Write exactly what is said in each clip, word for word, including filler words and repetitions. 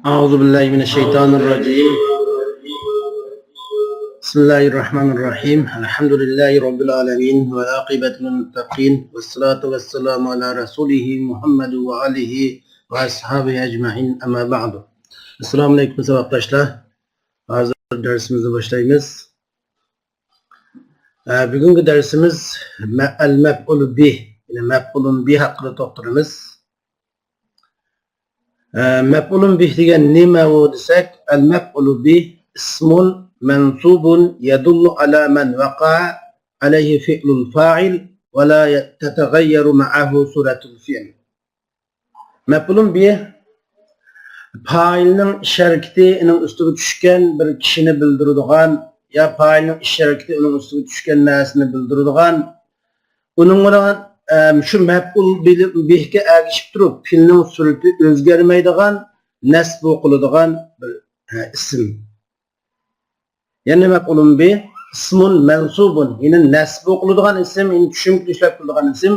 أعوذ بالله من الشيطان الرجيم. بسم الله الرحمن الرحيم. الحمد لله رب العالمين، والعاقبة للمتقين، والصلاة والسلام على رسوله محمد وآله وأصحابه أجمعين. أما بعد. السلام عليكم ساۋاقداشلار. ھازىر دەرسىمىزنى باشلايمىز. ئە، بۈگۈنكى دەرسىمىز مە-، ئەل مەپئۇل بىھ، يەنى مەپئۇلۇن بىھ ھەققىدە توختىلىمىز. ئە، مەپئۇلۇن بىھ دېگەن نېمە ئۇ دېسەك، ئەل مەپئۇلۇ بىھ اسمۇن مەنسۇبۇن يەدۇللۇ ئالا مەن ۋەقەئە ئەلەيھى فىئلۇل فائىل ۋە لا تەتەغەييەرۇ مەئەھۇ سۇرەتۇل فىئل. مەپئۇلۇن بىھ پائىلنىڭ ئىش ھەرىكىتى ئۇنىڭ ئۈستىگە چۈشكەن بىر كىشىنى بىلدۈرىدىغان يا پائىلنىڭ ئىش ھەرىكىتى ئۇنىڭ ئۈستىگە چۈشكەن نەرسىنى بىلدۈرىدىغان، ئۇنىڭ بىلەن، ئە، شۇ مەپئۇل بىل-، بىھكە ئەگىشىپ تۇرۇپ پېئىلنىڭ سۈرىتى ئۆزگەرمەيدىغان، نەسبۇ قىلىدىغان بىر، ئە، ئىسىم. يەنى مەپئۇلۇن بىھ ئىسمۇن مەنسۇبۇن، يەنى نەسبۇ قىلىدىغان ئىسىم، يەنى چۈشۈملۈك ئىشلەپ قىلىدىغان ئىسىم.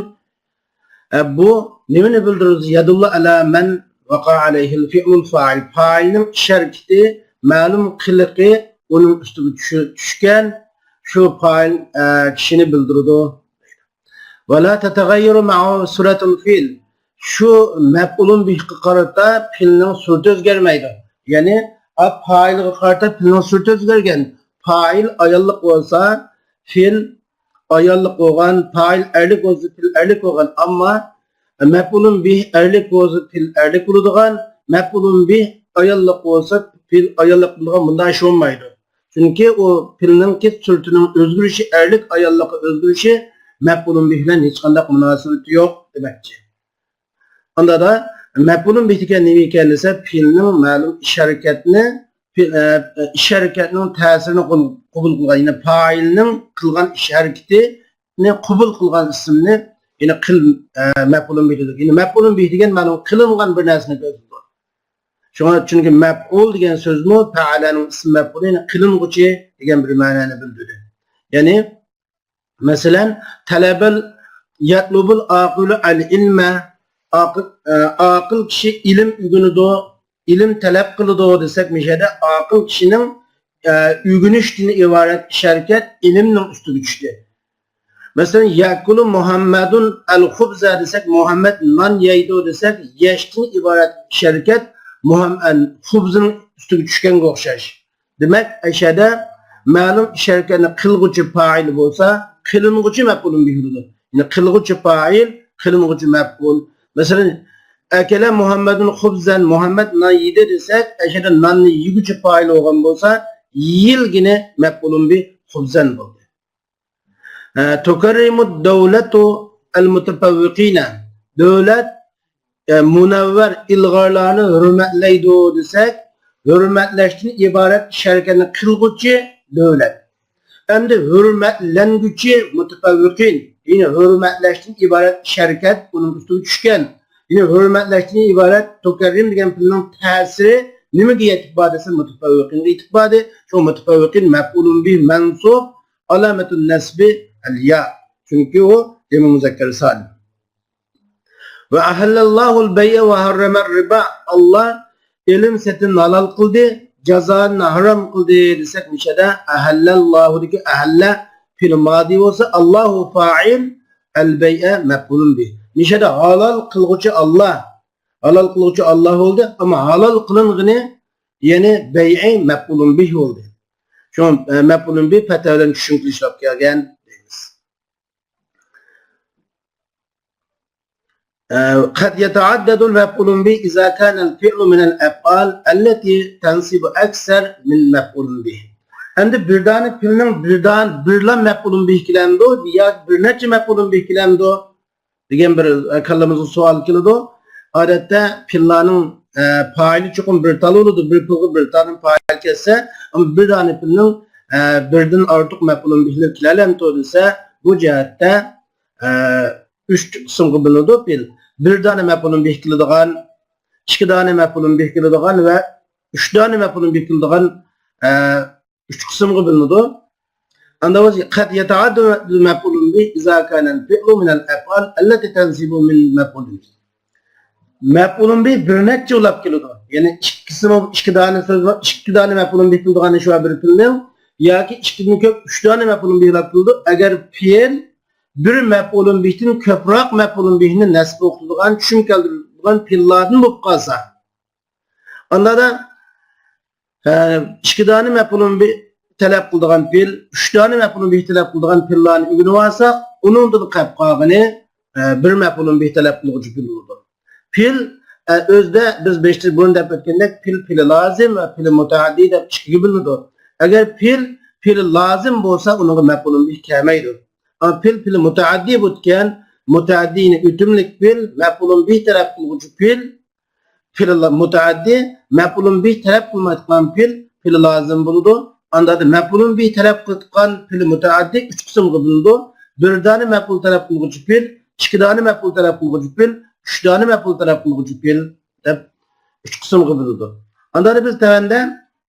ئە، بۇ نېمىنى بىلدۈرىدۇ؟ يەدۇللۇ ئەلا مەن ۋەقەئە ئەلەيھىل فىئلۇل فائىل. پائىلنىڭ ئىش ھەرىكىتى، مەلۇم قىلىقى ئۇنىڭ ئۈستىگە چۈشۈ-، چۈشكەن شۇ پائىل، ئە، كىشىنى بىلدۈرىدۇ. ۋە لا تەتەغەييەرۇ مەئەھۇ سۇرەتۇل فىئل. شۇ مەپئۇلۇن بىھقا قارىتا پېئىلنىڭ سۈرىتى ئۆزگەرمەيدۇ. يەنى، ئا، پائىلغا قارىتا پېئىلنىڭ سۈرىتى ئۆزگەرگەن. پائىل ئاياللىق بولسا، پېئىل ئاياللىق بولغان، پائىل ئەرلىك بولسا، پېئىل ئەرلىك بولغان. ئەمما مەپئۇلۇن بىھ ئەرلىك بولسا، پېئىل ئەرلىك بولىدىغان، مەپئۇلۇن بىھ ئاياللىق بولسا، پېئىل ئاياللىق بولىدىغان، بۇنداق ئىش بولمايدۇ. چۈنكى ئۇ پېئىلنىڭكى سۈرىتىنىڭ ئۆزگىرىشى، ئەرلىك ئاياللىققا ئۆزگىرىشى مەپئۇلۇن بىھ بىلەن ھېچقانداق مۇناسىۋىتى يوق دېمەكچى. ئاندادا مەپئۇلۇن بىھ دېگەن نېمە ئىكەن دېسە، پېئىلنىڭ مەلۇم ئىش ھەرىكەتنى، پېئىل، ئە، ئىش ھەرىكەتنىڭ تەسىرىنى قوبۇل، قوبۇل قىلغان، يەنى پائىلنىڭ قىلغان ئىش ھەرىكىتىنى قوبۇل قىلغان ئىسىمنى، يەنى قىل، ئە، مەپئۇلۇن بىھ دېدۇق. يەنى مەپئۇلۇن بىھ دېگەن مەلۇم قىلىنغان بىر نەرسىنى كۆرسىتىدۇ. شۇڭا، چۈنكى مەپئۇل دېگەن سۆزمۇ پەئەلەنىڭ ئىسىم مەپئۇلى، يەنى قىلىنغۇچى دېگەن بىر مەنانى بىلدۈرىدۇ. يەنى، مەسىلەن، تەلەبەل يەتلۇبۇل ئاقىلۇ ئەل ئىلمە، ئاقىل، ئە، ئاقىل كىشى ئىلىم ئۆگىنىدۇ، ئىلىم تەلەپ قىلىدۇ دېسەك، مۇشۇ يەردە ئاقىل كىشىنىڭ، ئە، ئۆگىنىشتىن ئىبارەت ئىش ھەرىكەت ئىلىمنىڭ ئۈستىگە چۈشتى. مەسىلەن، يەكۇلۇ مۇھەممەدۇن ئەل خۇبزە دېسەك، مۇھەممەد نان يەيدۇ دېسەك، يەشتىن ئىبارەت ئىش ھەرىكەت مۇھەم-، ئە، خۇبزىنىڭ ئۈستىگە چۈشكەنگە ئوخشاش. دېمەك، ئەشەدە مەلۇم ئىش ھەرىكەتنى قىلغۇچى پائىل بولسا، قىلىنغۇچى مەپئۇلۇن بىھ بولىدۇ. يەنى قىلغۇچى پائىل، قىلىنغۇچى مەپئۇل. مەسىلەن، ئەكەلە مۇھەممەدۇن خۇبزەن، مۇھەممەد نان يېدى دېسەك، ئەشەدە ناننى يېگۈچى پائىل بولغان بولسا، يېيىلگىنى مەپئۇلۇن بىھ خۇبزەن بولدى. ئە، تۇكەررىمۇد دەۋلەتۇ ئەل مۇتەپەۋۋىقىنە. دۆلەت، ئە، مۇنەۋۋەر ئىلغارلارنى ھۆرمەتلەيدۇ دېسەك، ھۆرمەتلەشتىن ئىبارەت ئىش ھەرىكەتنى قىلغۇچى دۆلەت. ئەمدى ھۆرمەتلەنگۈچى مۇتەپەۋۋىقىن، يەنى ھۆرمەتلەشتىن ئىبارەت ئىش ھەرىكەت ئۇنىڭ ئۈستىگە چۈشكەن. يەنى ھۆرمەتلەشتىن ئىبارەت تۇكەررىم دېگەن پېئىلنىڭ تەسىرى نېمىگە يېتىپ باردى دېسە، مۇتەپەۋۋىقىنغا يېتىپ باردى. شۇ مۇتەپەۋۋىقىن مەپئۇلۇن بىھ مەنسۇب، ئالامەتۇن نەسبى ئەل يا. چۈنكى ئۇ جەمئى مۇزەككەر سالىم. ۋە ئەھەللەللاھۇل بەيئە ۋە ھەررەمەر رىبا. ئاللا ئېلىم سېتىننى ھالال قىلدى، جازانى ھارام قىلدى دېسەك، مۇشەدە ئەھەللەللاھۇدىكى ئەھەللە پېئىل مادى بولسا، ئاللاھۇ فائىل، ئەل بەيئە مەپئۇلۇن بىھ. مۇشەدە ھالال قىلغۇچى ئاللا. ھالال قىلغۇچى ئاللا بولدى، ئەمما ھالال قىلىنغىنى، يەنى بەيئى مەپئۇلۇن بىھ بولدى. شۇ، ئە، مەپئۇلۇن بىھ پەتھە بىلەن چۈشۈرۈم قىلىشلاپ كەلگەن دەيمىز. ئە، قەد يەتەئەددەدۇل مەپئۇلۇن بىھ ئىزا كانەل فىئلۇ مىنەل ئەفئال ئەللەتى تەنسىبۇ ئەكسەر مىن مەپئۇلىن بىھ. ئەمدى بىر دانە پېئىلنىڭ بىر دان-، بىرلا مەپئۇلۇن بىھ كېلەمدۇ ياكى بىر نەچچە مەپئۇلۇن بىھ كېلەمدۇ؟ دېگەن بىر، ئە، كاللىمىزغا سوئال كېلىدۇ. ئادەتتە پېئىللارنىڭ، ئە، پائىلى چوقۇم بىر تال بولىدۇ، بىر پېئىلغا بىر تالدىن پائىل كەلسە، ئەمما بىر دانە پېئىلنىڭ، ئە، بىردىن ئارتۇق مەپئۇلۇن بىھلىرى كېلەلەمدۇ دېسە، بۇ جەھەتتە، ئە، ئۈچ قىسىمغا بۆلۈنىدۇ پېئىل. بىر دانە مەپئۇلۇن بىھ كېلىدىغان، ئىككى دانە مەپئۇلۇن بىھ كېلىدىغان ۋە ئۈچ دانە مەپئۇلۇن بىھ كېلىدىغان، ئە، ئۈچ قىسىمغا بۆلۈنىدۇ. ئاندا بولسا، قەد يەتەئەددەدۇل مەپئۇلۇن بىھ ئىزا كانەل فىئلۇ مىنەل ئەفئال ئەللەتى تەنسىبۇ مىن مەپئۇلىن بىھ. مەپئۇلۇن بىھ بىر نەچچە بولاپ كېلىدۇ. يەنى ئىككىسىمۇ، ئىككى دانە سۆز بار، ئىككى دانە مەپئۇلۇن بىھ بولىدىغان ئىش بار بىر پېئىلنىڭ، ياكى ئىككىدىن كۆپ ئۈچ دانە مەپئۇلۇن بىھ بولاپ كېلىدۇ. ئەگەر پېئىل بىر مەپئۇلۇن بىھتىن كۆپرەك مەپئۇلۇن بىھنى نەسب ئوقۇتىدىغان، چۈشۈم كەلتۈرىدىغان پېئىللاردىن بولۇپ قالسا، ئاندا ئىككى دانە مەپئۇلۇن بىھ تەلەپ قىلىدىغان پېئىل، ئۈچ دانە مەپئۇلۇن بىھ تەلەپ قىلىدىغان پېئىللارنى ئۆگىنىۋالساق، ئۇنىڭدىن قېلىپ قالغىنى بىر مەپئۇلۇن بىھ تەلەپ قىلغۇچى پېئىل بولىدۇ. پېئىل ئۆزىدە بىز بېشىدا بۇرۇن دەپ ئۆتكەندەك پېئىل، پېئىل لازىم ۋە پېئىل مۇتەئەددىي دەپ ئىككىگە بۆلۈنىدۇ. ئەگەر پېئىل، پېئىل لازىم بولسا ئۇنىڭغا مەپئۇلۇن بىھ كەلمەيدۇ. ئەمما پېئىل، پېئىل مۇتەئەددىي بولىدىكەن، مۇتەئەددىينى ئۆتۈملۈك پېئىل، مەپئۇلۇن بىھ تەلەپ قىلغۇچى پېئىل، پېئىل مۇتەئەددىي، مەپئۇلۇن بىھ تەلەپ قىلمايدىغان پېئىل، پېئىل لازىم بولىدۇ. ئاندا مەپئۇلۇن بىھ تەلەپ قىلىدىغان پېئىل مۇتەئەددىي ئۈچ قىسىمغا بۆلىنىدۇ. بىر دانە مەپئۇل تەلەپ قىلغۇچى پېئىل، ئىككى دانە مەپئۇل تەلەپ قىلغۇچى پېئىل، ئۈچ دانە مەپئۇل تەلەپ قىلغۇچى پېئىل دەپ ئۈچ قىسىمغا بۆلىنىدۇ. ئاندا بىز تۆۋەندە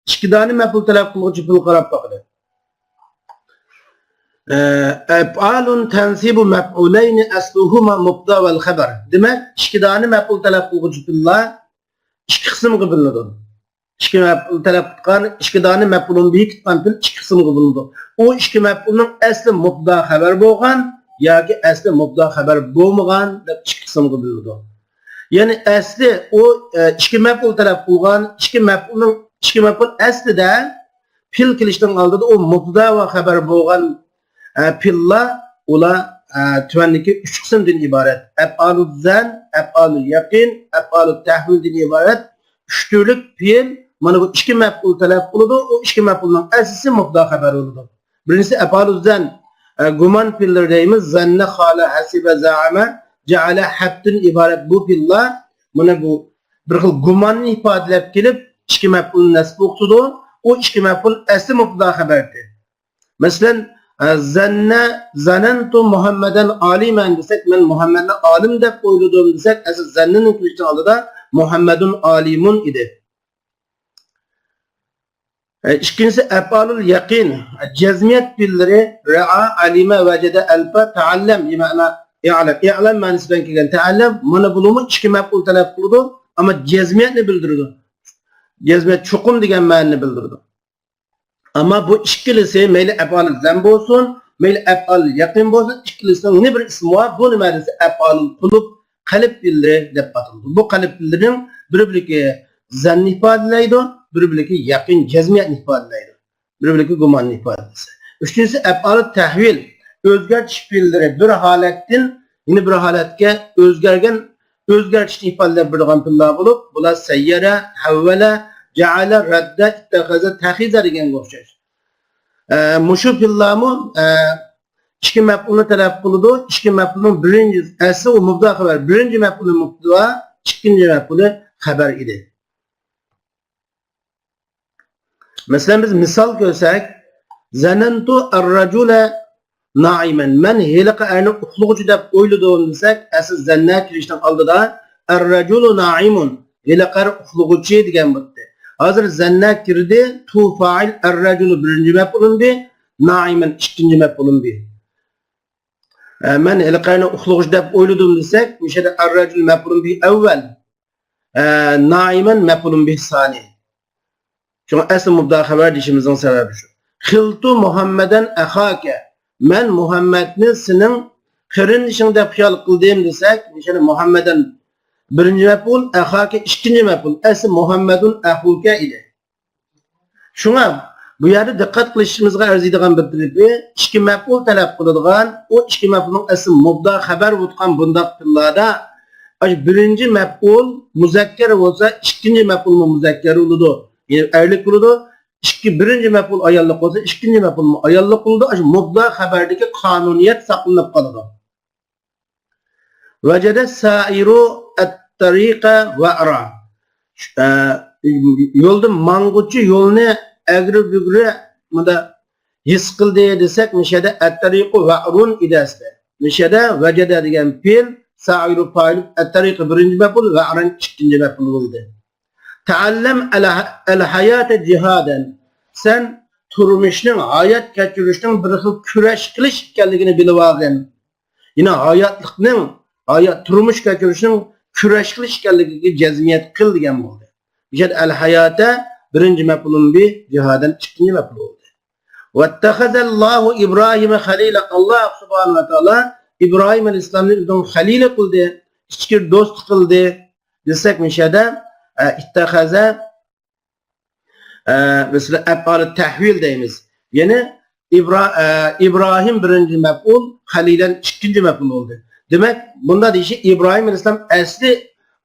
ئىككى دانە مەپئۇل تەلەپ قىلغۇچى پېئىل قاراپ باقىلى. ئەپئالۇن تەنسىبۇ مەپئۇلەينى ئەسلۇھۇما مۇبتەدا ۋەل خەبەر. دېمەك، ئىككى دانە مەپئۇل تەلەپ قىلغۇچى پېئىللار ئىككى قىسىمغا بۆلۈنىدۇ. ئىككى مەپئۇل تەلەپ قىلغان، ئىككى دانە مەپئۇلۇن بىھ تۇتقان پېئىل ئىككى قىسىمغا بۆلۈنىدۇ. ئۇ ئىككى مەپئۇلنىڭ ئەسلى مۇبتەدا خەۋەر بولغان ياكى ئەسلى مۇبتەدا خەۋەر بولمىغان دەپ ئىككى قىسىمغا بۆلۈنىدۇ. يەنى ئەسلى ئۇ، ئە، ئىككى مەپئۇل تەلەپ قىلغان، ئىككى مەپئۇلنىڭ، ئىككى مەپئۇل ئەسلىدە پېئىل كېلىشنىڭ ئالدىدا ئۇ مۇبتەدا ۋە خەۋەر بولغان، ئە، پېئىللار، ئۇلار، ئە، تۆۋەندىكى ئۈچ قىسىمدىن ئىبارەت. ئەپئالۇ زەن، ئەپئالۇ يەقىن، ئەپئالۇ تەھۋىلدىن ئىبارەت ئۈچ تۈرلۈك پېئىل. مانا بۇ ئىككى مەپئۇل تەلەپ قىلىدۇ، ئۇ ئىككى مەپئۇلنىڭ ئەسلىسى مۇبتەدا خەۋەر بولىدۇ. بىرىنچىسى ئەپئالۇ زەن، ئە، گۇمان پېئىللىرى دەيمىز. زەننە، خالە، ھەسىبە، زەئەمە، جەئەلە، ھەبدىن ئىبارەت بۇ پېئىللار، مانا بۇ بىر خىل گۇماننى ئىپادىلەپ كېلىپ، ئىككى مەپئۇلنى نەسب ئوقۇتىدۇ. ئۇ ئىككى مەپئۇل ئەسلى مۇبتەدا خەۋەردى. مەسىلەن، ئە، زەننە، زەنەنتۇ مۇھەممەدەن ئالىمەن دېسەك، مەن مۇھەممەدنى ئالىم دەپ ئويلىدىم دېسەك، ئەسلى زەننىنىڭ كېلىشىنىڭ ئالدىدا مۇھەممەدۇن ئالىمۇن ئىدى. ئە، ئىككىنچىسى ئەپئالۇل يەقىن، جەزمىيەت پېئىللىرى رەئا، ئەلىمە، ۋەجەدە، ئەلپە، تەئەللەم، بىمەنا ئىئلەم. ئىئلەم مەنىسى بىلەن كەلگەن تەئەللەم، مانا بۇلارمۇ ئىككى مەپئۇل تەلەپ قىلىدۇ، ئەمما جەزمىيەتنى بىلدۈرىدۇ. جەزمىيەت چوقۇم دېگەن مەنىنى بىلدۈرىدۇ. ئەمما بۇ ئىككىلىسى مەيلى ئەپئالۇ زەن بولسۇن، مەيلى ئەپئالۇ يەقىن بولسۇن، ئىككىلىسىنىڭ يەنە بىر ئىسمى بار. بۇ نېمە دېسە، ئەپئالۇل قۇلۇب، قەلب پېئىللىرى دەپ ئاتىلىدۇ. بۇ قەلب پېئىللىرىنىڭ بىرى بىرلىكى زەننى ئىپادىلەيدۇ، بىرى بىرلىكى يەقىن جەزمىيەتنى ئىپادىلەيدۇ، بىرى بىرلىكى گۇماننى ئىپادىلەيدۇ. ئۈچىنچىسى ئەپئالۇ تەھۋىل، ئۆزگەرتىش پېئىللىرى بىر ھالەتتىن يەنە بىر ھالەتكە ئۆزگەرگەن، ئۆزگەرتىشنى ئىپادىلەپ بېرىدىغان پېئىللار بولۇپ، بۇلار سەييەرە، ھەۋۋەلە، جەئەلە، رەددە، ئىتتەخەزە، تەخىزە دېگەنگە ئوخشاش. ئە، مۇشۇ پېئىللارمۇ، ئە، ئىككى مەپئۇلنى تەلەپ قىلىدۇ. ئىككى مەپئۇلنىڭ بىرىنچى، ئەسلى ئۇ مۇبتەدا خەۋەر. بىرىنچى مەپئۇلى مۇبتەدا، ئىككىنچى مەپئۇلى خەۋەر ئىدى. مەسىلەن، بىز مىسال كۆرسەك، زەنەنتۇ ئەررەجۇلە نائىمەن. مەن ھېلىقى ئەرنى ئۇخلىغۇچى دەپ ئويلىدىم دېسەك، ئەسلى زەننە كىرىشنىڭ ئالدىدا ئەررەجۇلۇ نائىمۇن، ھېلىقى ئەر ئۇخلىغۇچى دېگەن بولدى. ھازىر زەننە كىردى، تۇ فائىل، ئەررەجۇلۇ بىرىنچى مەپئۇلۇن بىھ، نائىمەن ئىككىنچى مەپئۇلۇن بىھ. ئە، مەن ھېلىقى ئەرنى ئۇخلىغۇچى دەپ ئويلىدىم دېسەك، مۇشۇ يەردە ئەررەجۇل مەپئۇلۇن بىھ ئەۋۋەل، ئە، نائىمەن مەپئۇلۇن بىھ سانى. شۇڭا ئەسلى مۇبتەدا خەۋەر دېيىشىمىزنىڭ سەۋەبى شۇ. خىلتۇ مۇھەممەدەن ئەخاكە. مەن مۇھەممەدنى سېنىڭ قېرىندىشىڭ دەپ خىيال قىلدىم دېسەك، مۇشۇ يەردە مۇھەممەدەن بىرىنچى مەپئۇل، ئەخاكە ئىككىنچى مەپئۇل. ئەسلى مۇھەممەدۇن ئەخۇكە ئىدى. شۇڭا بۇ يەردە دىققەت قىلىشىمىزغا ئەرزىيدىغان بىر تەرىپى، ئىككى مەپئۇل تەلەپ قىلىدىغان، ئۇ ئىككى مەپئۇلنىڭ ئەسلى مۇبتەدا خەۋەر بولۇپ تۇرغان بۇنداق پېئىللاردا، ئاشۇ بىرىنچى مەپئۇل مۇزەككەر بولسا، ئىككىنچى مەپئۇلمۇ مۇزەككەر بولىدۇ. يەنى ئەرلىك بولىدۇ. ئىككى، بىرىنچى مەپئۇل ئاياللىق بولسا، ئىككىنچى مەپئۇلمۇ ئاياللىق بولىدۇ. ئاشۇ مۇبتەدا خەۋەردىكى قانۇنىيەت ساقلىنىپ قالىدۇ. ۋەجەدە سائىرۇ ئەتتەرىقە ۋەئرا. ئە، يولدا ماڭغۇچى يولنى ئەگرى-بۈگرى مۇندا ھېس قىلدى دېسەك، مۇشۇ يەردە ئەتتەرىقۇ ۋەئرۇن ئىدى ئەسلى. مۇشۇ يەردە ۋەجەدە دېگەن پېئىل، سائىرۇ پائىل، ئەتتەرىقۇ بىرىنچى مەپئۇل، ۋەئرۇن ئىككىنچى مەپئۇل بولدى. تەئەللەم ئەل-، ئەل-ھاياتە جىھادەن. سەن تۇرمۇشنىڭ، ھايات كەچۈرۈشنىڭ بىر خىل كۈرەش قىلىش ئىكەنلىكىنى بىلىۋالغىن. يەنى ھاياتلىقنىڭ، ھايات، تۇرمۇش كەچۈرۈشنىڭ كۈرەش قىلىش ئىكەنلىكىگە جەزمىيەت قىل دېگەن بولدى. بۇ يەردە ئەل ھاياتە بىرىنچى مەپئۇلۇن بىھ، جىھادەن ئىككىنچى مەپئۇل بولدى. ۋەتتەخەزەللاھۇ ئىبراھىمە خەلىلە. ئاللاھ سۇبھانەھۇ ۋە تائالا ئىبراھىم ئەلەيھىسسالامنى ئۆزىنىڭ خەلىلى قىلدى، ئىچكىرى دوستى قىلدى دېسەك، مۇشۇ يەردە، ئە، ئىتتەخەزە، ئە، مەسىلەن، ئەپئالى تەھۋىل دەيمىز. يەنى ئىبرا-، ئە، ئىبراھىم بىرىنچى مەپئۇل، خەلىلەن ئىككىنچى مەپئۇل بولدى. دېمەك، بۇندا دېيىشى ئىبراھىم ئەلەيھىسسالام ئەسلى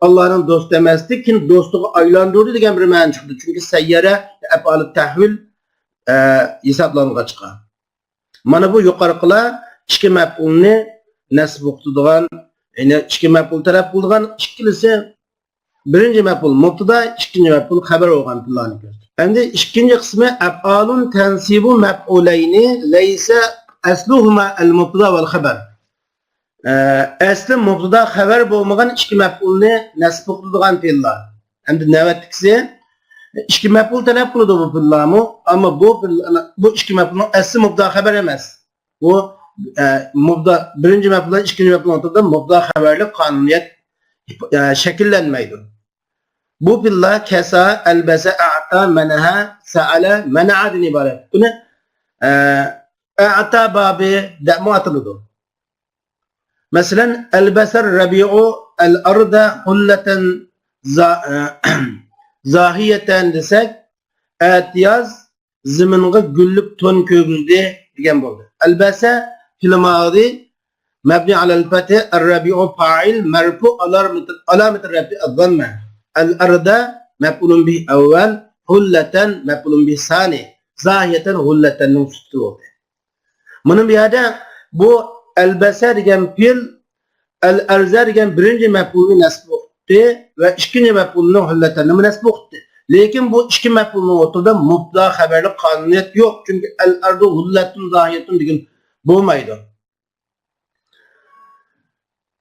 ئاللانىڭ دوستى ئەمەستى، كېيىن دوستىغا ئايلاندۇردى دېگەن بىر مەنە چىقىدۇ. چۈنكى سەييەرە ئەپئالى تەھۋىل، ئە، ھېسابلانغاچقا. مانا بۇ يۇقىرىقىلار ئىككى مەپئۇلنى نەسب ئوقۇتىدىغان، يەنى ئىككى مەپئۇل تەلەپ قىلىدىغان، ئىككىلىسى بىرىنچى مەپئۇل مۇبتىدا، ئىككىنچى مەپئۇل خەۋەر بولغان پىللانى كۆرسىتىدۇ. ئەمدى ئىككىنچى قىسمى ئەپئالۇن تەنسىبۇ مەپئۇلەينى لەيسە ئەسلۇھۇما ئەل مۇبتىدا ۋەل خەبەر. ئە، ئەسلى مۇبتىدا خەۋەر بولمىغان ئىككى مەپئۇلنى نەسب قىلىدىغان پېئىللار. ئەمدى نۆۋەتتىكىسى، ئىككى مەپئۇل تەلەپ قىلىدۇ بۇ پېئىللارمۇ، ئەمما بۇ پېئىل-، بۇ ئىككى مەپئۇلنىڭ ئەسلى مۇبتىدا خەۋەر ئەمەس. بۇ، ئە، مۇبتىدا، بىرىنچى مەپئۇل بىلەن ئىككىنچى مەپئۇلنىڭ ئوتتۇرىدا مۇبتىدا خەۋەرلىك قانۇنىيەت، ئە، شەكىللەنمەيدۇ. بۇ پېئىللار كەسا، ئەلبەسە، ئەئتا، مەنەھە، سەئەلە، مەنەئەدىن ئىبارەت. بۇنى، ئە، ئەئتا بابى دەپمۇ ئاتىلىدۇ. مەسىلەن، ئەلبەسەر رەبىئۇ ئەل ئەرزە ھۇللەتەن زا-، زاھىيەتەن دېسەك، ئەتىياز زېمىنغا گۈللۈك تون كىيگۈزدى دېگەن بولدى. ئەلبەسە فېئىل ماضى مەبنى ئەلەل فەتھى، ئەر رەبىئۇ فائىل مەرفۇ ئالامەتى، ئالامەتى رەفئى ئەز زەممە. ئەل ئەرزە مەفئۇلۇن بىھ ئەۋۋەل، ھۇللەتەن مەفئۇلۇن بىھ سانى، زاھىيەتەن ھۇللەتەننىڭ سۈپىتى بولدى. مانا بۇ يەردە بۇ ئەلبەسە دېگەن پېئىل ئەل ئەرزە دېگەن بىرىنچى مەپئۇلنى نەسب ئوقۇتتى ۋە ئىككىنچى مەپئۇلنىڭ ھۇللەتەننىمۇ نەسب ئوقۇتتى. لېكىن بۇ ئىككى مەپئۇلنىڭ ئوتتۇرىدا مۇبتىدا خەۋەرلىك قانۇنىيەت يوق. چۈنكى ئەل ئەرزۇ ھۇللەتۇن زاھىيەتۇن دېگەن بولمايدۇ.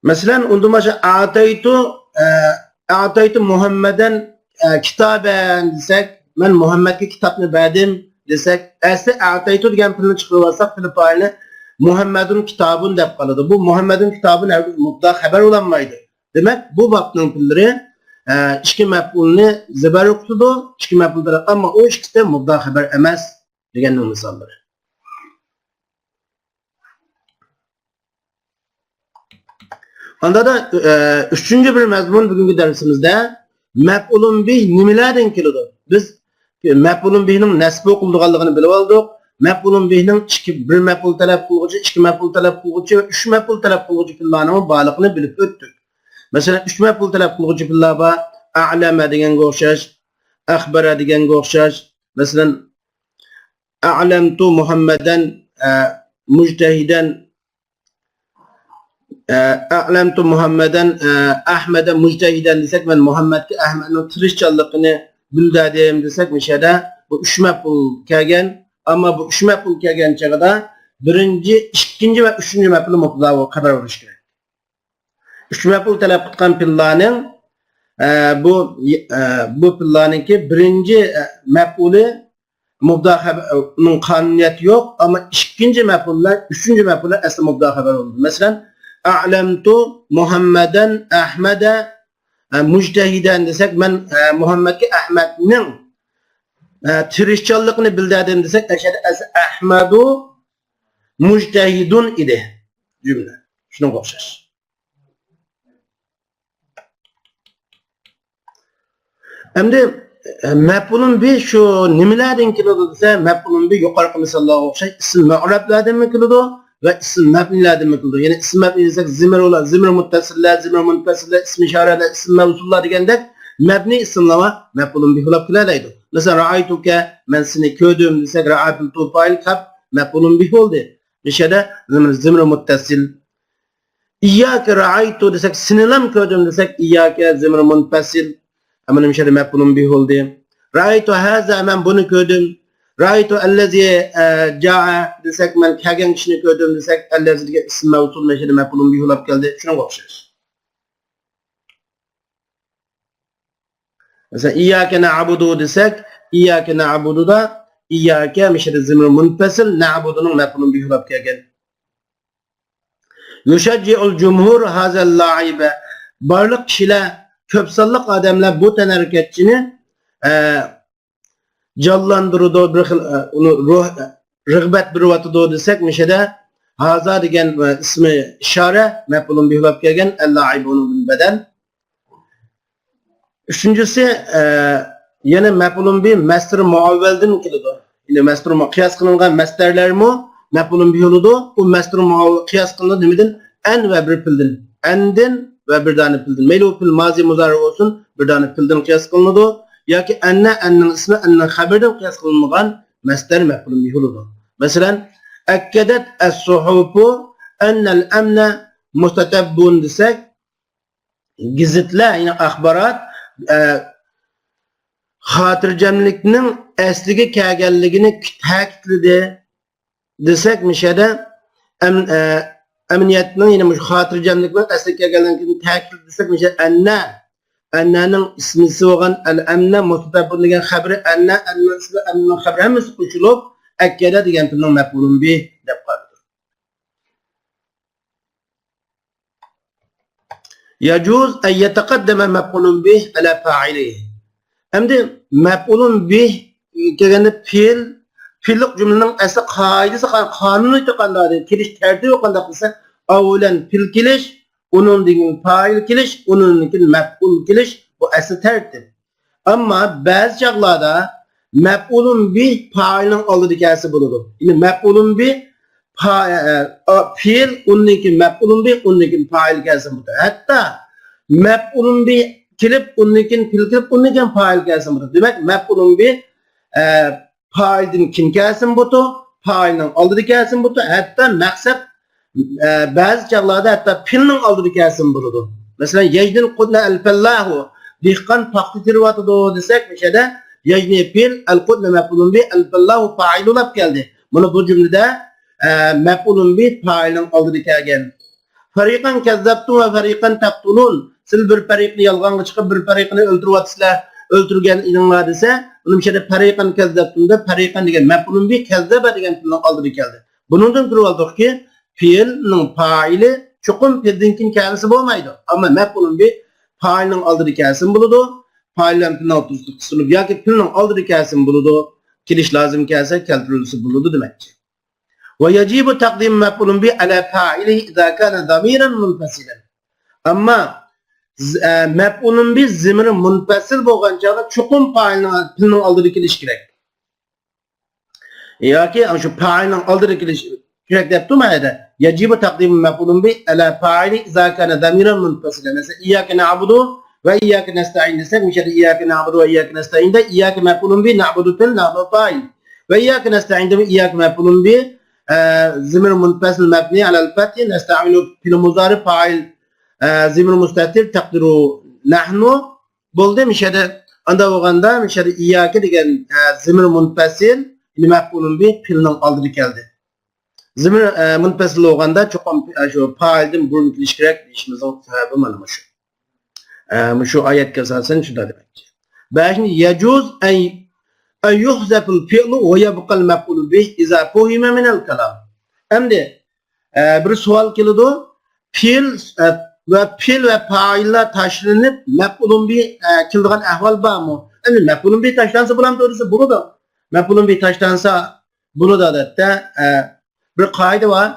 مەسىلەن، ئۇندىن باشقا ئەتەيتۇ، ئە، ئەتەيتۇ مۇھەممەدەن، ئە، كىتابەن دېسەك، مەن مۇھەممەدكە كىتابنى بەردىم دېسەك، ئەسلى ئەتەيتۇ دېگەن پېئىلنى چىقىرىۋالساق، پېئىل پائىلنى مۇھەممەدۇن كىتابۇن دەپ قالىدۇ. بۇ مۇھەممەدۇن كىتابۇن ھەرگىز مۇبتىدا خەۋەر بولالمايدۇ. دېمەك، بۇ بابنىڭ پېئىللىرى، ئە، ئىككى مەپئۇلنى زىبەر ئوقۇتىدۇ، ئىككى مەپئۇل تەلەپ، ئەمما ئۇ ئىككىسى مۇبتىدا خەۋەر ئەمەس دېگەننىڭ مىساللىرى. ئاندىن، ئە، ئۈچىنچى بىر مەزمۇن بۈگۈنكى دەرسىمىزدە مەپئۇلۇن بىھ نېمىلەردىن كېلىدۇ؟ بىز مەپئۇلۇن بىھنىڭ نەسب ئوقۇلىدىغانلىقىنى بىلىپ ئالدۇق. مەپئۇلۇن بىھنىڭ ئىككى، بىر مەپئۇل تەلەپ قىلغۇچى، ئىككى مەپئۇل تەلەپ قىلغۇچى ۋە ئۈچ مەپئۇل تەلەپ قىلغۇچى پېئىللارنىڭمۇ بارلىقىنى بىلىپ ئۆتتۇق. مەسىلەن، ئۈچ مەپئۇل تەلەپ قىلغۇچى پېئىللار بار. ئەلەمە دېگەنگە ئوخشاش، ئەخبەرە دېگەنگە ئوخشاش. مەسىلەن، ئەلەمتۇ مۇھەممەدەن، ئە، مۇجتەھىدەن، ئە، ئەلەمتۇ مۇھەممەدەن، ئە، ئەھمەدە مۇجتەھىدەن دېسەك، مەن مۇھەممەدكە ئەھمەدنىڭ تىرىشچانلىقىنى بىلدۈردۈم دېسەك، مۇشۇ يەردە بۇ ئۈچ مەپئۇل كەلگەن. ئەمما بۇ ئۈچ مەپئۇل كەلگەن چېغىدا بىرىنچى، ئىككىنچى ۋە ئۈچىنچى مەپئۇلى مۇبتىدا خەۋەر بولۇشى كېرەك. ئۈچ مەپئۇل تەلەپ قىلغان پېئىللارنىڭ، ئە، بۇ، ئە، بۇ پېئىللارنىڭكى بىرىنچى، ئە، مەپئۇلى مۇبتىدا خەۋەرنىڭ قانۇنىيىتى يوق، ئەمما ئىككىنچى مەپئۇل بىلەن ئۈچىنچى مەپئۇل ئەسلى مۇبتىدا خەۋەر بولىدۇ. مەسىلەن، ئەلەمتۇ مۇھەممەدەن ئەھمەدە، ئە، مۇجتەھىدەن دېسەك، مەن، ئە، مۇھەممەدكە ئەھمەدنىڭ، ئە، تىرىشچانلىقىنى بىلدۈردۈم دېسەك، ئەشەدە ئەسلى ئەھمەدۇ مۇجتەھىدۇن ئىدى. جۈملە. شۇنىڭغا ئوخشاش. ئەمدى، ئە، مەپئۇلۇن بىھ شۇ نېمىلەردىن كېلىدۇ دېسە، مەپئۇلۇن بىھ يۇقىرىقى مىساللارغا ئوخشاش ئىسىم مۇئرەبلەردىنمۇ كېلىدۇ ۋە ئىسىم مەبنىلەردىنمۇ كېلىدۇ. يەنى ئىسىم مەبنى دېسەك، زىمىرلار، زىمىر مۇتتەسىللار، زىمىر مۇنپەسىللار، ئىسىم ئىشارەلەر، ئىسىم مەۋسۇللار دېگەندەك مەبنى ئىسىملارمۇ مەپئۇلۇن بىھ بولۇپ كېلەلەيدۇ. مەسىلەن، رائەيتۇكە، مەن سېنى كۆردۈم دېسەك، رائەيتۇ پائىل كاپ مەپئۇلۇن بىھ بولدى. مۇشۇ يەردە زىمىر، زىمىر مۇتتەسىل. ئىيياكە رائەيتۇ دېسەك، سېنىلام كۆردۈم دېسەك، ئىيياكە زىمىر مۇنپەسىل. ئەمما مۇشۇ يەردە مەپئۇلۇن بىھ بولدى. رائەيتۇ ھازا، مەن بۇنى كۆردۈم. رائەيتۇ ئەللەزى، ئە، جائە دېسەك، مەن كەلگەن كىشىنى كۆردۈم دېسەك، ئەللەزى دېگەن ئىسىم مەۋسۇل مۇشۇ يەردە مەپئۇلۇن بىھ بولۇپ كەلدى. شۇنىڭغا ئوخشاش. مەسىلەن، ئىيياكە نەئبۇدۇ دېسەك، ئىيياكە نەئبۇدۇدا ئىيياكە مۇشۇ يەردە زىمىر مۇنپەسىل، نەئبۇدۇنىڭ مەپئۇلۇن بىھ بولۇپ كەلگەن. يۇشەججىئۇل جۇمھۇر ھازەل لاھىبە. بارلىق كىشىلەر، كۆپ سانلىق ئادەملەر بۇ تەنھەرىكەتچىنى، ئە، جانلاندۇرىدۇ، بىر خىل، ئە، ئۇنى روھ، ئە، رىغبەت بېرىۋاتىدۇ دېسەك، مۇشۇ يەردە ھازا دېگەن، ئە، ئىسمى ئىشارە مەپئۇلۇن بىھ بولۇپ كەلگەن، ئەللاھىبۇنىڭدىن بەدەل. ئۈچىنچىسى، ئە، يەنە مەپئۇلۇن بىھ مەسدىر مۇئەۋۋەلدىن كېلىدۇ. يەنى مەسدىر مۇ-، قىياس قىلىنغان مەسدەرلەرمۇ مەپئۇلۇن بىھ بولىدۇ. ئۇ مەسدىر مۇئەۋۋەل قىياس قىلىنىدۇ نېمىدىن؟ ئەن ۋە بىر پېئىلدىن. ئەندىن ۋە بىر دانە پېئىلدىن. مەيلى ئۇ پېئىل مازى، مۇزارى بولسۇن، بىر دانە پېئىلدىن قىياس قىلىنىدۇ. ياكى ئەننە، ئەننىڭ ئىسمى، ئەننىڭ خەبىرىدىن قىياس قىلىنمىغان مەسدەر مەپئۇلۇن بىھ بولىدۇ. مەسىلەن، ئەككەدەت ئەس-سۇھۇفۇ ئەننەل ئەمنە مۇستەتەببۇن دېسەك، گېزىتلەر، يەنى ئاخبارات، ئە، خاتىرجەملىكنىڭ ئەسلىگە كەلگەنلىكىنى تەكىتلىدى دېسەك، مۇشۇ يەردە ئەم-، ئە، ئەمنىيەتنىڭ، يەنى مۇشۇ خاتىرجەملىكنىڭ ئەسلىگە كەلگەنلىكىنى تەكىتلىدى دېسەك، مۇشۇ يەردە ئەننە، ئەننەنىڭ ئىسمىسى بولغان ئەل ئەمنە مۇستەتەببۇن دېگەن خەبىرى، ئەننە، ئەننىڭ ئىسمى، ئەننىنىڭ خەبىرى ھەممىسى قوشۇلۇپ، ئەككەدە دېگەن پېئىلنىڭ مەپئۇلۇن بىھ دەپ قالىدۇ. يجوز أن يتقدم مفعول به على فاعله. ئەمدى مەپئۇلۇن بىھ كەلگەندە پېئىل، پېئىللىق جۈملىنىڭ ئەسلى قائىدىسى قا-، قانۇنى قانداق دەيدۇ، كېلىش تەرتىپى قانداق دېسە، ئاۋۋەلەن پېئىل كېلىش، ئۇنىڭدىن كېيىن پائىل كېلىش، ئۇنىڭدىن كېيىن مەپئۇل كېلىش، بۇ ئەسلى تەرتىپ. ئەمما بەزى چاغلاردا مەپئۇلۇن بىھ پائىلنىڭ ئالدىدا كەلسە بولىدۇ. يەنى مەپئۇلۇن بىھ پا-، ئە، ئە، پېئىل، ئۇندىن كېيىن مەپئۇلۇن بىھ، ئۇندىن كېيىن پائىل كەلسە بولىدۇ. ھەتتا مەپئۇلۇن بىھ كېلىپ، ئۇندىن كېيىن پېئىل كېلىپ، ئۇندىن كېيىن پائىل كەلسە بولىدۇ. دېمەك، مەپئۇلۇن بىھ، ئە، پائىلدىن كېيىن كەلسىمۇ بولىدۇ، پائىلنىڭ ئالدىدا كەلسىمۇ بولىدۇ. ھەتتا مەقسەت، ئە، بەزى چاغلاردا ھەتتا پېئىلنىڭ ئالدىدا كەلسىمۇ بولىدۇ. مەسىلەن، يەجنىل قۇتنە ئەلفەللاھۇ، دېھقان پاختا تېرىۋاتىدۇ دېسەك، مۇشۇ يەردە يەجنى پېئىل، ئەلقۇتنە مەپئۇلۇن بىھ، ئەلفەللاھۇ پائىل بولۇپ كەلدى. مانا بۇ جۈملىدە، ئە، مەپئۇلۇن بىھ پائىلنىڭ ئالدىدا كەلگەن. فريقا كذبتم وفريقا تقتلون. سىلەر بىر پەرىقنى يالغانغا چىقىپ، بىر پەرىقنى ئۆلتۈرۈۋاتىسىلەر، ئۆلتۈرگەن ئىدىڭلار دېسە، ئۇنى مۇشۇ يەردە فريقا كذبتم دەپ، فريقا دېگەن مەپئۇلۇن بىھ، كذب دېگەن پېئىلنىڭ ئالدىدا كەلدى. بۇنىڭدىن كۆرۈۋالدۇقكى، پېئىلنىڭ پائىلى چوقۇم پېئىلدىن كېيىن كەلسە بولمايدۇ. ئەمما مەپئۇلۇن بىھ پائىلنىڭ ئالدىدا كەلسىمۇ بولىدۇ، پائىل بىلەن پېئىلنىڭ ئوتتۇرىسىدا قىسىلىپ ياكى پېئىلنىڭ ئالدىدا كەلسىمۇ بولىدۇ، كېلىش لازىم كەلسە كەلتۈرۈلسە بولىدۇ دېمەكچى. ويجب تقديم مفعول به على فاعله إذا كان ضميرا منفصلا. ئەمما ز-، ئە، مەپئۇلۇن بىھ زىمىرى مۇنپەسىل بولغان چاغدا چوقۇم پائىلنىڭ، پېئىلنىڭ ئالدىدا كېلىشى كېرەك. ياكى شۇ پائىلنىڭ ئالدىدا كېلىشى كېرەك دەپتۇ مانا يەردە. يجب تقديم مفعول به على فاعله إذا كان ضميرا منفصلا. مەسىلەن، إياك نعبد وإياك نستعين دېسەك، مۇشۇ يەردە إياك نعبد وإياك نستعين دە، إياك مەپئۇلۇن بىھ، نعبد پېئىل، نعبد پائىل. ۋە إياك نستعين دە، إياك مەپئۇلۇن بىھ، ئە، زىمىر مۇنپەسىل مەبنى ئەلەل فەتھى، نەستەئىنۇ پېئىل مۇزارى پائىل، ئە، زىمىر مۇستەتىر تەقدىرۇ نەھنۇ بولدى. مۇشۇ يەردە ئاندا بولغاندا، مۇشۇ يەردە ئىياكە دېگەن، ئە، زىمىر مۇنپەسىل، يەنى مەپئۇلۇن بىھ پېئىلنىڭ ئالدىدا كەلدى. زىمىر، ئە، مۇنپەسىل بولغاندا چوقۇم، ئە، شۇ پائىلدىن بۇرۇن كېلىشى كېرەك دېيىشىمىزنىڭ سەۋەبى مانا مۇشۇ. ئە، مۇشۇ ئايەتكە ئاساسەن شۇنداق دېمەكچى. بەشىنچى، يجوز أن، أن يحذف الفعل ويبقى المفعول به إذا فهم من الكلام. ئەمدى، ئە، بىر سوئال كېلىدۇ. پېئىل، ئە، ۋە پېئىل ۋە پائىللار تاشلىنىپ، مەپئۇلۇن بىھ، ئە، كېلىدىغان ئەھۋال بارمۇ؟ ئەمدى مەپئۇلۇن بىھ تاشلانسا بولامدۇ دېسە، بولىدۇ. مەپئۇلۇن بىھ تاشلانسا بولىدۇ ئادەتتە. ئە، بىر قائىدە بار.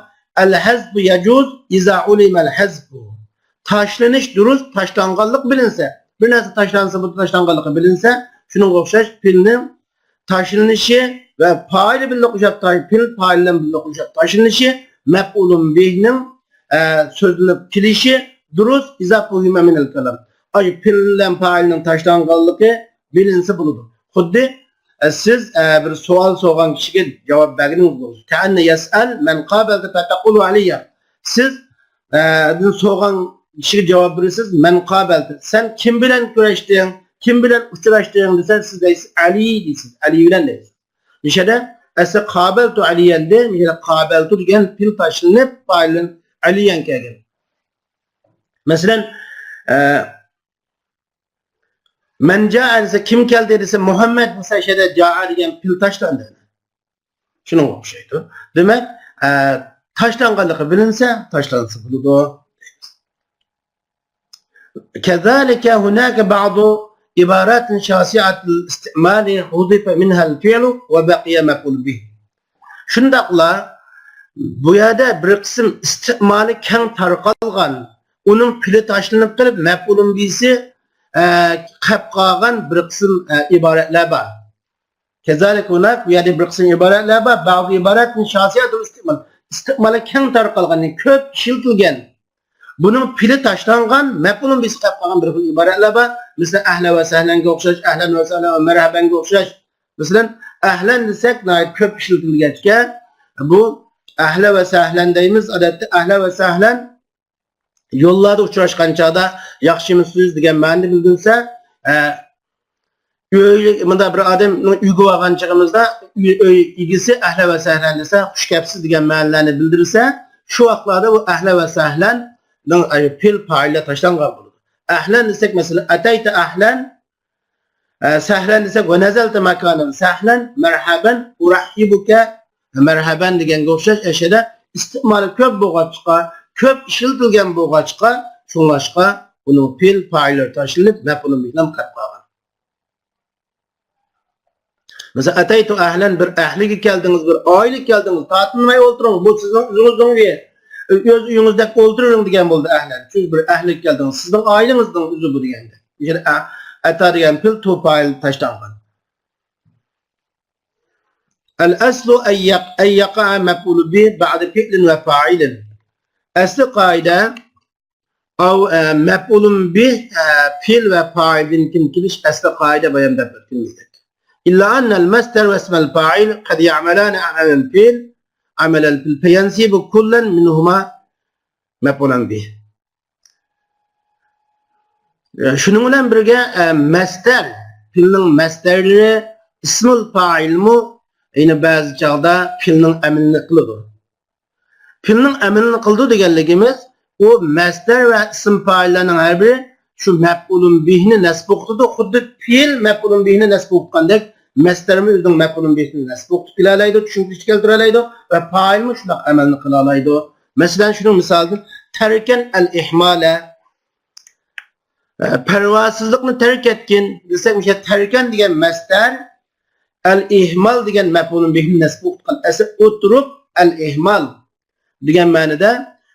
الحذف يجوز إذا علم الحذف. تاشلىنىش دۇرۇس، تاشلانغانلىق بىلىنسە. بىر نەرسە تاشلانسا، بۇ تاشلانغانلىقى بىلىنسە، شۇنىڭغا ئوخشاش پېئىلنىڭ تاشلىنىشى ۋە پائىلى بىلەن ئوخشاپ تا-، پېئىل پائىل بىلەن ئوخشاپ تاشلىنىشى، مەپئۇلۇن بىھنىڭ، ئە، سۆزلىنىپ كېلىشى دۇرۇس، إذا فهم من الكلام. ئاي، پېئىل بىلەن پائىلنىڭ تاشلانغانلىقى بىلىنسە بولىدۇ. خۇددى، ئە، سىز، ئە، بىر سوئال سورىغان كىشىگە جاۋاب بەرگىنىڭىز بولىدۇ. كأن يسأل من قابلت فتقول عليا. سىز، ئە، سورىغان كىشىگە جاۋاب بېرىسىز، من قابلت. سەن كىم بىلەن كۆرۈشتۈڭ، كىم بىلەن ئۇچراشتىڭ دېسە، سىز دەيسىز، ئەلى دەيسىز، ئەلى بىلەن دەيسىز. مۇشۇ يەردە ئەسلى قابلت ئەلىيەن دە، مۇشۇ يەردە قابلتۇ دېگەن پېئىل تاشلىنىپ، پائىلدىن ئەلىيەن كەلگەن. مەسىلەن، ئە، مەن جاء دېسە، كىم كەلدى دېسە، مۇھەممەد دېسە، شۇ يەردە جاء دېگەن پېئىل تاشلاندى. شۇنىڭغا ئوخشايدۇ. دېمەك، ئە، تاشلانغانلىقى بىلىنسە، تاشلانسا بولىدۇ. كذلك هناك بعض عبارات شاسعة الاستعمال حذف منها الفعل وبقي مفعول به. شۇنداقلا بۇ يەردە بىر قىسىم ئىستىمالى كەڭ تارقالغان، ئۇنىڭ پېلى تاشلىنىپ قېلىپ، مەپئۇلۇن بىسى، ئە، قېلىپ قالغان بىر قىسىم، ئە، ئىبارەتلەر بار. كذلك هناك، بۇ يەردە بىر قىسىم ئىبارەتلەر بار. بعض عبارات شاسعة الاستعمال. ئىستىمالى كەڭ تارقالغان، كۆپ ئىشلىتىلگەن. بۇنىڭ پېلى تاشلانغان، مەپئۇلۇن بىسى قېلىپ قالغان بىر خىل ئىبارەتلەر بار. مەسىلەن، ئەھلە ۋە سەھلەنگە ئوخشاش، ئەھلەن ۋە سەھلەن ۋە مەرھەبەنگە ئوخشاش. مەسىلەن، ئەھلەن دېسەك ناھايىتى كۆپ ئىشلىتىلگەچكە، بۇ ئەھلە ۋە سەھلەن دەيمىز. ئادەتتە ئەھلە ۋە سەھلەن يوللاردا ئۇچراشقان چاغدا ياخشىمۇسىز دېگەن مەنىنى بىلدۈرسە، ئە، ئۆي، مۇنداق بىر ئادەمنىڭ ئۆيىگە بارغان چېغىمىزدا ئۆي، ئۆي ئىگىسى ئەھلە ۋە سەھلەن دېسە، خۇش كەپسىز دېگەن مەنىلەرنى بىلدۈرسە، شۇ ۋاقىتلاردا بۇ ئەھلە ۋە سەھلەننىڭ، ئە، پېئىل پائىللار تاشلانغان بولىدۇ. ئەھلەن دېسەك، مەسىلەن، ئەتەيتە ئەھلەن، ئە، سەھلەن دېسەك، ۋە نەزەلتە ماكانەن سەھلەن، مەرھەبەن، ئۇرەھھىبۇكە، مەرھەبەن دېگەنگە ئوخشاش. ئەشەدە ئىستىمالى كۆپ بولغاچقا، كۆپ ئىشلىتىلگەن بولغاچقا، شۇڭلاشقا ئۇنىڭ پېئىل پائىللىرى تاشلىنىپ، مەپئۇلۇن بىھىنى قېلىپ قالغان. مەسىلەن، ئەتەيتۇ ئەھلەن، بىر ئەھلىگە كەلدىڭىز، بىر ئائىلىگە كەلدىڭىز، تارتىنماي ئولتۇرۇڭ، بۇ سىزنىڭ ئۆزىڭىزنىڭ ئۆيى، ئۆز ئۆيىڭىزدەك ئولتۇرۇۋېرىڭ دېگەن بولدى ئەھلەن. سىز بىر ئەھلىگە كەلدىڭىز، سىزنىڭ ئائىلىڭىزنىڭ ئۆزى بۇ دېگەندە. ئەتە دېگەن پېئىل تو پائىل تاشلانغان. الأصل أن يق-، أن يقع مفعول به بعد فعل وفاعل. ئەسلى قائىدە، ئاۋ-، ئە، مەپئۇلۇن بىھ، ئە، پېئىل ۋە پائىلدىن كېيىن كېلىش ئەسلى قائىدە بايان دەپ ئۆتكىنىمىزدەك. إلا أن المصدر واسم الفاعل قد يعملان عمل الفعل، عمل الفعل، فينصب كلا منهما مفعولا به. ئە، شۇنىڭ بىلەن بىرگە، ئە، مەسدەر، پېئىلنىڭ مەسدەرلىرى ئىسمۇل پائىلمۇ يەنە بەزى چاغدا پېئىلنىڭ ئەمىلىنى قىلىدۇ. پېئىلنىڭ ئەمىلىنى قىلىدۇ دېگەنلىكىمىز، ئۇ مەسدەر ۋە ئىسىم پائىللارنىڭ ھەر بىرى شۇ مەپئۇلۇن بىھنى نەسب ئوقۇتىدۇ. خۇددى پېئىل مەپئۇلۇن بىھنى نەسب ئوقۇتقاندەك، مەسدەرمۇ ئۆزىنىڭ مەپئۇلۇن بىھنى نەسب ئوقۇتۇپ كېلەلەيدۇ، چۈشىنىشكە كەلتۈرەلەيدۇ ۋە پائىلمۇ شۇنداق ئەمەلنى قىلالايدۇ. مەسىلەن، شۇنىڭ مىسالىدىن تەركەن ئەل ئىھمالە. ئە، پەرۋاسىزلىقنى تەرك ئەتكىن دېسەك، مۇشۇ تەركەن دېگەن مەسدەر، ئەل ئىھمال دېگەن مەپئۇلۇن بىھنى نەسب ئوقۇتقان ئەسلى ئوتتۇرۇپ، ئەل ئىھمال دېگەن مەنىدە،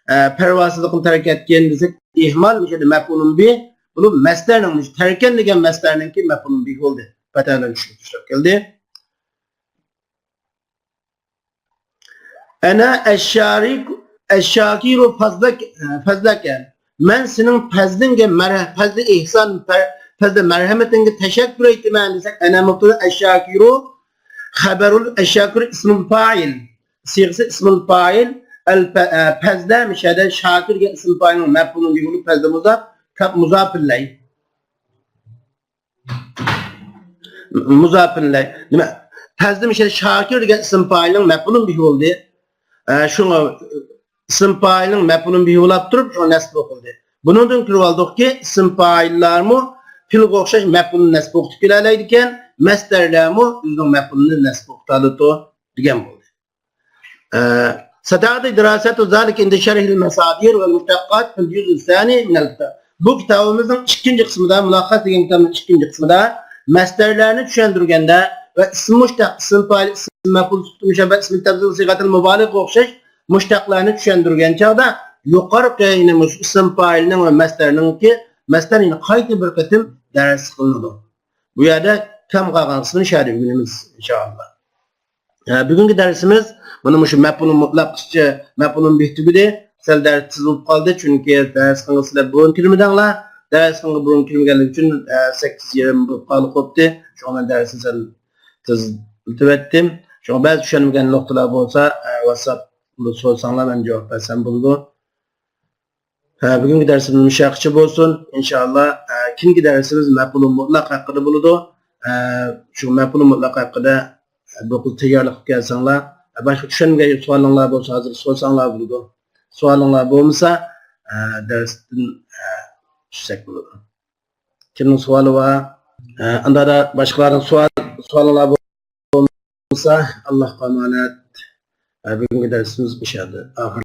ئە، پەرۋاسىزلىقنى تەرك ئەتكىن دېسەك، ئىھمال مۇشۇ يەردە مەپئۇلۇن بىھ بولۇپ، مەسدەرنىڭ، مۇشۇ تەركەن دېگەن مەسدەرنىڭكى مەپئۇلۇن بىھ بولدى. پەتە بىلەن چۈشۈرۈپ چۈشۈرۈپ كەلدى. ئەنە ئەششارىك، ئەششاكىرۇ پەزلەك، پەزلەكە. مەن سېنىڭ پەزلىڭگە مەرھ-، پەزلى ئېھسان، پە-، پەزلى مەرھەمىتىڭگە تەشەككۈر ئېيتىمەن دېسەك، ئەنە مۇبتەدا، ئەششاكىرۇ خەبەرۇل، ئەششاكىرۇ ئىسمۇل پائىل. سىيغىسى ئىسمۇل پائىل. ئەل پە-، ئە، پەزلە مىشەدە شاكىر دېگەن ئىسمۇل پائىلنىڭ مەپئۇلۇن بىھى بولۇپ، پەزلە مۇزاپ، كاپ مۇزاپىللەي. مۇزاپىللەي. نېمە؟ پەزلە مىشەدە شاكىر دېگەن ئىسىم پائىلنىڭ مەپئۇلۇن بىھى بولدى. ئە، شۇڭا ئىسىم پائىلنىڭ مەپئۇلۇن بىھى بولاپ تۇرۇپ، شۇڭا نەسب ئوقۇلدى. بۇنىڭدىن كۆرۈۋالدۇقكى، ئىسىم پائىللارمۇ پېئىلغا ئوخشاش مەپئۇلنى نەسب ئوقۇتۇپ كېلەلەيدىكەن، مەسدەرلەرمۇ ئۆزىنىڭ مەپئۇلىنى نەسب ئوقۇتالىدۇ دېگەن بولدى. ئە، ستأتي دراسة ذلك عند شرح المصادر والمشتقات في الجزء الثاني من الكتاب. بۇ كىتابىمىزنىڭ ئىككىنچى قىسمىدا، مۇلەخخەس دېگەن كىتابنىڭ ئىككىنچى قىسمىدا مەسدەرلەرنى چۈشەندۈرگەندە ۋە ئىسىم مۇشتەق، ئىسىم پائىل، ئىسىم مەپئۇل، سۈپىتى مۇشەببەھ، ئىسمى تەفزىل، سىغەتىل مۇبالىغىگە ئوخشاش مۇشتەقلارنى چۈشەندۈرگەن چاغدا يۇقىرىقى، يەنى مۇشۇ ئىسىم پائىلنىڭ ۋە مەسدەرنىڭكى، مەسدەر يەنە قايتا بىر قېتىم دەرس قىلىنىدۇ. بۇ يەردە كەم قالغان قىسمىنى شۇ يەردە ئۆگىنىمىز، ئىنشائاللا. ئە، بۈگۈنكى دەرسىمىز مانا مۇشۇ مەپئۇلۇن مۇتلەققىچە، مەپئۇلۇن بىھ تۈگىدى. سەل دەرس تېز بولۇپ قالدى، چۈنكى دەرسخانىغا سىلەر بۇرۇن كىرمىدىڭلار. دەرسخانىغا بۇرۇن كىرمىگەنلىكى ئۈچۈن، ئە، سەككىز يېرىم بولۇپ قالدى، قوپتى. شۇڭا مەن دەرسنى سەل تېزلىتىۋەتتىم. شۇڭا بەزى چۈشەنمىگەن نۇقتىلار بولسا، ئە، ۋاتساپتا سورىساڭلار، مەن جاۋاب بەرسەم بولىدۇ. ھە، بۈگۈنكى دەرسىمىز مۇشۇ يەرگىچە بولسۇن. ئىنشائاللا، ھە، كېيىنكى دەرسىمىز مەپئۇلۇل مۇتلەق ھەققىدە بولىدۇ. ھە، شۇ مەپئۇلۇل مۇتلەق ھەققىدە، ھە، بۇ قىز تەييارلىق قىلىپ كەلسەڭلار. ھە، باشقا چۈشەنمىگەن سوئالىڭلار بولسا، ھازىر سورىساڭلار بولىدۇ. سوئالىڭلار بولمىسا، ھە، دەرستىن، ھە، چۈشسەك بولىدۇ. كىمنىڭ سوئالى بار؟ ھە، ئاندادا باشقىلارنىڭ سوئال، سوئالىڭلار بولمىسا، ئاللاھقا ئامانەت. ھە، بۈگۈنكى دەرسىمىز مۇشۇ يەردە ئاخىر.